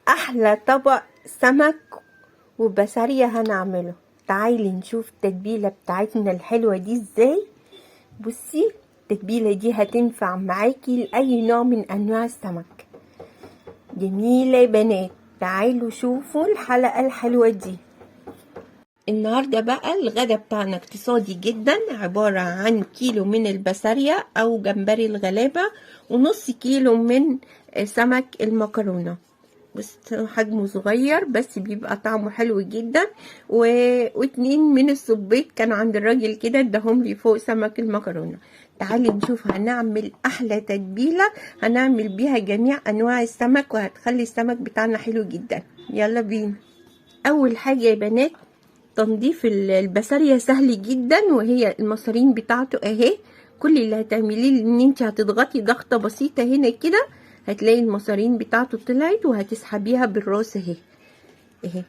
احلى طبق سمك وبسارية هنعمله. تعالي نشوف التتبيلة بتاعتنا الحلوة دي ازاي. بصي التتبيلة دي هتنفع معاكي لأي نوع من انواع السمك. جميلة يا بنات، تعالوا شوفوا الحلقة الحلوة دي. النهاردة بقى الغدا بتاعنا اقتصادي جدا، عبارة عن كيلو من البسارية او جمبري الغلابة ونص كيلو من سمك المكرونة. بس حجمه صغير بس بيبقى طعمه حلو جدا. واتنين من الصبيط كانوا عند الراجل كده اداهم لي فوق سمك المكرونة. تعالي نشوف هنعمل احلى تتبيلة هنعمل بيها جميع انواع السمك وهتخلي السمك بتاعنا حلو جدا. يلا بينا. اول حاجة يا بنات تنظيف البسارية سهل جدا، وهي المصارين بتاعته اهي. كل اللي هتعمليه ان انت هتضغطي ضغطة بسيطة هنا كده هتلاقي المصارين بتاعته طلعت، وهتسحبيها بالراس اهي اهي.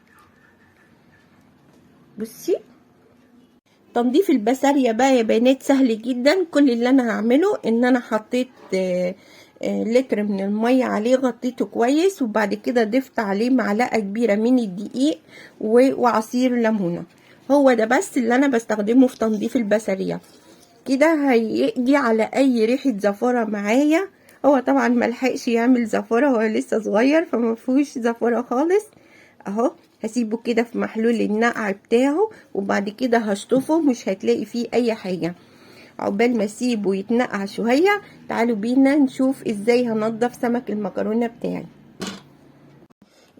بصي تنظيف البسارية بقى يا بنات سهل جدا. كل اللي انا هعمله ان انا حطيت لتر من المية عليه، غطيته كويس، وبعد كده ضفت عليه معلقة كبيرة من الدقيق وعصير ليمونة. هو ده بس اللي انا بستخدمه في تنظيف البسارية. كده هيقضي على اي ريحة زفارة معايا. هو طبعا ملحقش يعمل زفارة، هو لسه صغير فما فيهوش زفارة خالص. اهو هسيبه كده في محلول النقع بتاعه، وبعد كده هشطفه، مش هتلاقي فيه اي حاجة. عقبال ما اسيبه يتنقع شوية تعالوا بينا نشوف ازاي هنضف سمك المكرونة بتاعي.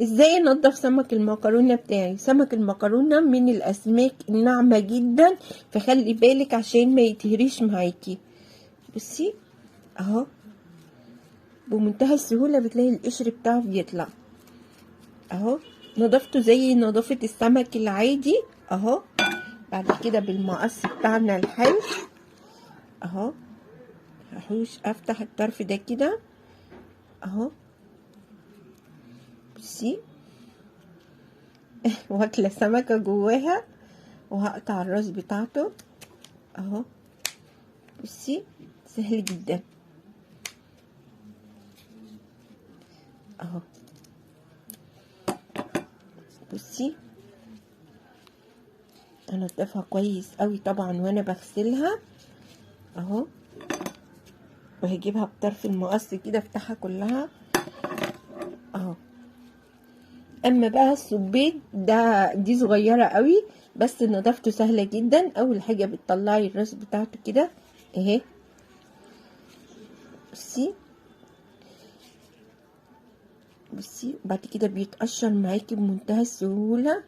ازاي انضف سمك المكرونة بتاعي؟ سمك المكرونة من الاسماك الناعمة جدا، فخلي بالك عشان ما يتهريش معاكي. بصي اهو بمنتهى السهولة بتلاقي القشر بتاعه بيطلع اهو. نضفته زي نظافة السمك العادي اهو. بعد كده بالمقص بتاعنا الحلو اهو هحوش افتح الطرف ده كده اهو. بصي واكله سمكة جواها، وهقطع الراس بتاعته اهو. بصي سهل جدا اهو. بصي انضفها كويس قوي طبعا وانا بغسلها اهو، وهجيبها بطرف المقص كده افتحها كلها اهو. اما بقى الصبيط ده دي صغيرة قوي بس نظافته سهلة جدا. اول حاجة بتطلعي الراس بتاعته كده اهي. بصي بصي بعد كده بيتقشر معاكي بمنتهى السهولة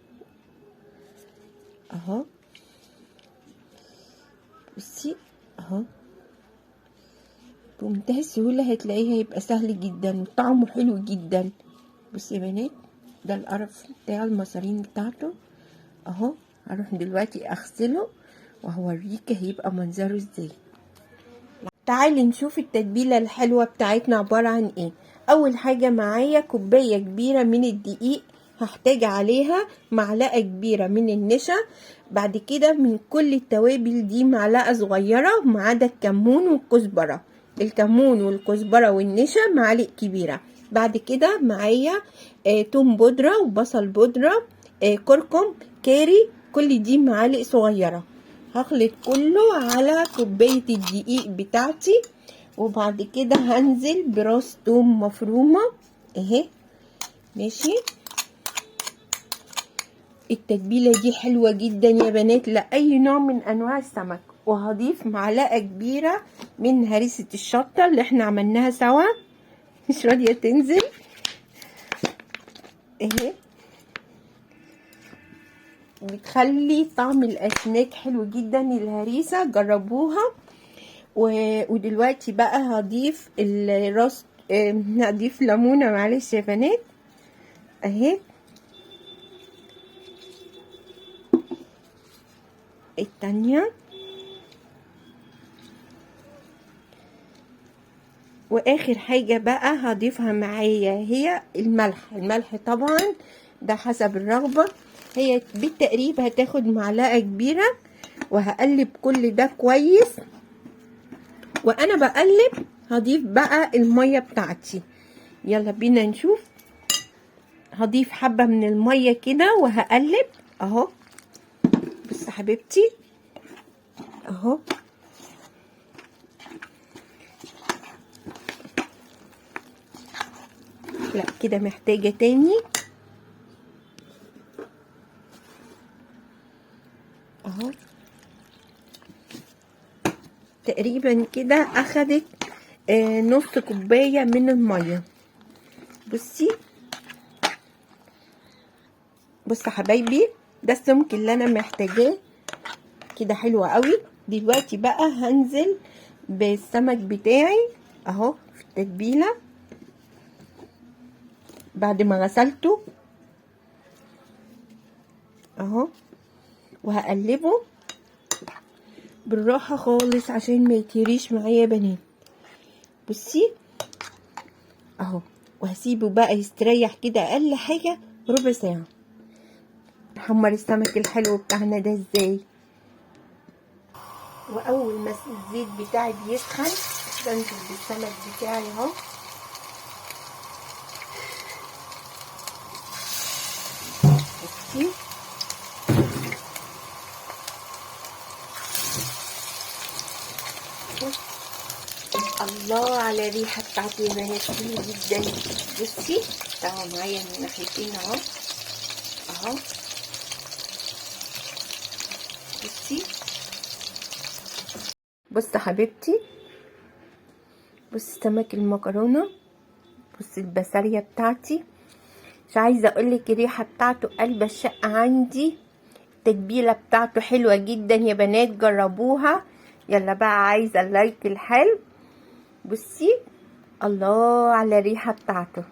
اهو. بصي اهو بمنتهى السهولة هتلاقيه هيبقى سهل جدا وطعمه حلو جدا. بصي يا بنات ده القرف بتاع المصارين بتاعته اهو. هروح دلوقتي اغسله وهوريكي هيبقى منظره ازاي. تعالي نشوف التتبيله الحلوة بتاعتنا عبارة عن ايه. اول حاجة معايا كوباية كبيرة من الدقيق، هحتاج عليها معلقه كبيرة من النشا. بعد كده من كل التوابل دي معلقه صغيرة ما عدا الكمون والكزبره. الكمون والكزبره والنشا معالق كبيرة. بعد كده معايا توم بودره وبصل بودره، كركم، كاري، كل دي معالق صغيرة. هخلط كله على كوباية الدقيق بتاعتي، وبعد كده هنزل براس توم مفرومه اهي. ماشي. التتبيله دي حلوة جدا يا بنات لاي نوع من انواع السمك. وهضيف معلقه كبيرة من هريسه الشطه اللي احنا عملناها سوا، مش راضية تنزل اهي. بتخلي طعم الاسماك حلو جدا الهريسه، جربوها. ودلوقتي بقى هضيف الراس، هضيف ليمونه معلش يا بنات اهي. التانية، واخر حاجة بقى هضيفها معايا هي الملح. الملح طبعا ده حسب الرغبة، هي بالتقريب هتاخد معلقة كبيرة. وهقلب كل ده كويس، وانا بقلب هضيف بقى المية بتاعتي. يلا بينا نشوف. هضيف حبة من المية كده وهقلب اهو. بص حبيبتي اهو. لا كده محتاجة تاني اهو. تقريبا كده اخدت نص كوباية من المية. بصي بص حبايبي، ده السمك اللي انا محتاجاه كده، حلو قوي. دلوقتي بقى هنزل بالسمك بتاعي اهو في التتبيلة بعد ما غسلته اهو، وهقلبه بالراحة خالص عشان ما يتهريش معايا يا بنات. بصي اهو، وهسيبه بقى يستريح كده اقل حاجة ربع ساعة. نحمر السمك الحلو بتاعنا ده ازاي؟ واول ما الزيت بتاعي بيسخن بنزل بالسمك بتاعي اهو. بصي الله على الريحة بتاعته يا بنات، حلوة جدا. بصي اهو معايا من ناحيتين اهو اهو. بصي بص حبيبتي، بصي سمك المكرونه، بصي البسارية بتاعتي. مش عايزه اقولك الريحة بتاعته قلب الشقة عندي. التتبيله بتاعته حلوة جدا يا بنات، جربوها. يلا بقى عايزه اللايك الحلو. بصي الله على الريحة بتاعته.